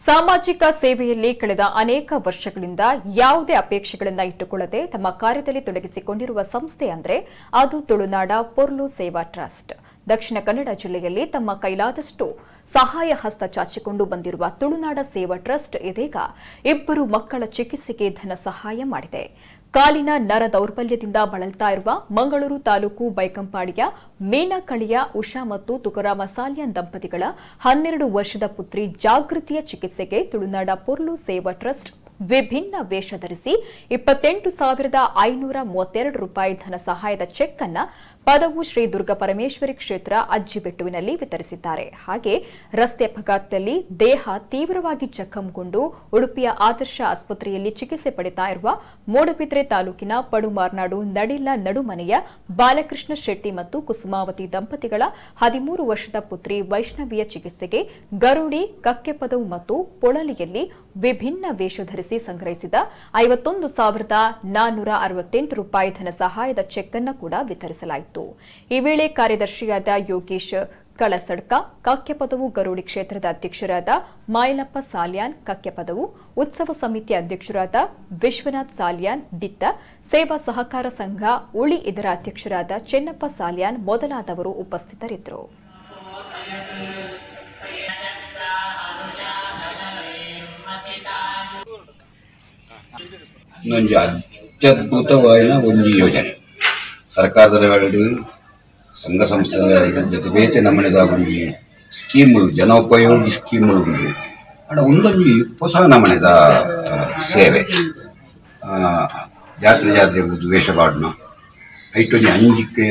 ಸಾಮಾಜಿಕ ಸೇವೆಯಲ್ಲಿ ಕಳೆದ ಅನೇಕ ವರ್ಷಗಳಿಂದ ಯಾವುದೇ ಅಪೇಕ್ಷೆಗಳನ್ನು ಇಟ್ಟುಕೊಳ್ಳದೆ ತಮ್ಮ ಕಾರ್ಯದಲ್ಲಿ ತೊಡಗಿಸಿಕೊಂಡಿರುವ ಸಂಸ್ಥೆ ಅಂದರೆ ಅದು ತುಳುನಾಡ ಪೊರ್ಲು ಸೇವಾ ಟ್ರಸ್ಟ್. ದಕ್ಷಿಣ ಕನ್ನಡ ಜಿಲ್ಲೆಯಲ್ಲಿ ತಮ್ಮ ಕೈಲಾದಷ್ಟು ಸಹಾಯ ಹಸ್ತ ಚಾಚಿಕೊಂಡು ಬಂದಿರುವ ತುಳುನಾಡ ಸೇವಾ ಟ್ರಸ್ಟ್ ಇದೀಗ ಇಬ್ಬರು ಮಕ್ಕಳ ಚಿಕಿತ್ಸೆಗೆ ಧನ ಸಹಾಯ ಮಾಡಿದೆ. ಕಾಲಿನ ನರ ದೌರ್ಬಲ್ಯದಿಂದ ಬಳಲ್ತಾ ಇರುವ ಮಂಗಳೂರು ತಾಲೂಕು ಬೈಕಂಪಾಡಿಯ ಮೀನಕಳಿಯ ಉಷಾ ಮತ್ತು ತುಕರಾಮ ಸಾಲ್ಯಾನ್ ದಂಪತಿಗಳ 12 ವರ್ಷದ ಪುತ್ರಿ ಜಾಗೃತಿಯ ಚಿಕಿತ್ಸೆಗೆ ತುಳುನಾಡ ಪೊರ್ಲು ಸೇವಾ ಟ್ರಸ್ಟ್ ವಿಭಿನ್ನ ವೇಷ ಧರಿಸಿ 28,532 ರೂಪಾಯಿ ಧನ ಸಹಾಯದ ಚೆಕ್ ಅನ್ನು ಪದವು ಶ್ರೀ ದುರ್ಗಾ ಪರಮೇಶ್ವರಿ ಕ್ಷೇತ್ರ ಅಜ್ಜಿಬೆಟ್ಟುವಿನಲ್ಲಿ ವಿತರಿಸಿದ್ದಾರೆ. ಹಾಗೆ ರಸ್ತೆ ಅಪಘಾತದಲ್ಲಿ ದೇಹ ತೀವ್ರವಾಗಿ ಜಖಂಗೊಂಡು ಉಡುಪಿಯ ಆದರ್ಶ ಆಸ್ಪತ್ರೆಯಲ್ಲಿ ಚಿಕಿತ್ಸೆ ಪಡೆತಾ ಇರುವ ಮೂಡಬಿದ್ರೆ ತಾಲೂಕಿನ ಪಡುಮಾರ್ನಾಡು ನಡಿಲ್ಲ ನಡುಮನೆಯ ಬಾಲಕೃಷ್ಣ ಶೆಟ್ಟಿ ಮತ್ತು ಕುಸುಮಾವತಿ ದಂಪತಿಗಳ 13 ವರ್ಷದ ಪುತ್ರಿ ವೈಷ್ಣವಿಯ ಚಿಕಿತ್ಸೆಗೆ ಗರುಡಿ, ಕಕ್ಕೆಪದವು ಮತ್ತು ಪೊಳಲಿಯಲ್ಲಿ ವಿಭಿನ್ನ ವೇಷ ಧರಿಸಿ ಸಂಗ್ರಹಿಸಿದ 51,468 ರೂಪಾಯಿ ಧನ ಸಹಾಯದ ಚೆಕ್ ಅನ್ನು ಕೂಡ ವಿತರಿಸಲಾಯಿತು. ಈ ವೇಳೆ ಕಾರ್ಯದರ್ಶಿಯಾದ ಯೋಗೇಶ್ ಕಳಸಡ್ಕ, ಕಕ್ಕೆಪದವು ಗರುಡಿ ಕ್ಷೇತ್ರದ ಅಧ್ಯಕ್ಷರಾದ ಮಾಯಲಪ್ಪ ಸಾಲ್ಯಾನ್, ಕಕ್ಕೆಪದವು ಉತ್ಸವ ಸಮಿತಿ ಅಧ್ಯಕ್ಷರಾದ ವಿಶ್ವನಾಥ್ ಸಾಲ್ಯಾನ್ ಬಿತ್ತ, ಸೇವಾ ಸಹಕಾರ ಸಂಘ ಉಳಿ ಇದರ ಅಧ್ಯಕ್ಷರಾದ ಚೆನ್ನಪ್ಪ ಸಾಲ್ಯಾನ್ ಮೊದಲಾದವರು ಉಪಸ್ಥಿತರಿದ್ದರು. ಅತ್ಯದ್ಭುತವಾದ ಒಂದು ಯೋಜನೆ ಸರ್ಕಾರದ ಲೆವೆಲ್ಡ್, ಸಂಘ ಸಂಸ್ಥೆಗಳ ಜೊತೆ ಬೇತೆ ನಮ್ಮನೆದ ಒಂಜಿ ಸ್ಕೀಮ್ಗಳು, ಜನೋಪಯೋಗಿ ಸ್ಕೀಮ್ಗಳು ಉಂಟು. ಆಂಡ ಒಂದೊಂಜಿ ಹೊಸ ನಮನೆದ ಸೇವೆ. ಜಾತ್ರೆ ಜಾತ್ರೆ ಊದು ವೇಷ ಪಾಡ್ನ ಐಟೊಂಜಿ ಅಂಜಿಕೆ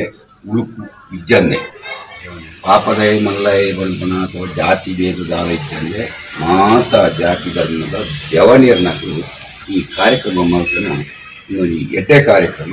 ಉಳುಕು ಇಜ್ಜಂದೆ, ಪಾಪದಯ ಮಲ್ಲಯ ಬಲ್ಪನ ಅಥವಾ ಜಾತಿ ಭೇದ ದಾದ ಇಜ್ಜಂದೆ ಮಾತಾ ಜಾತಿ ಧರ್ಮದ ಜವನಿಯರ್ನಕುಲು ಈ ಕಾರ್ಯಕ್ರಮ ಮಲ್ತನ ಇನ್ನೊಂಜಿ ಎಡ್ಡೆ ಕಾರ್ಯಕ್ರಮ.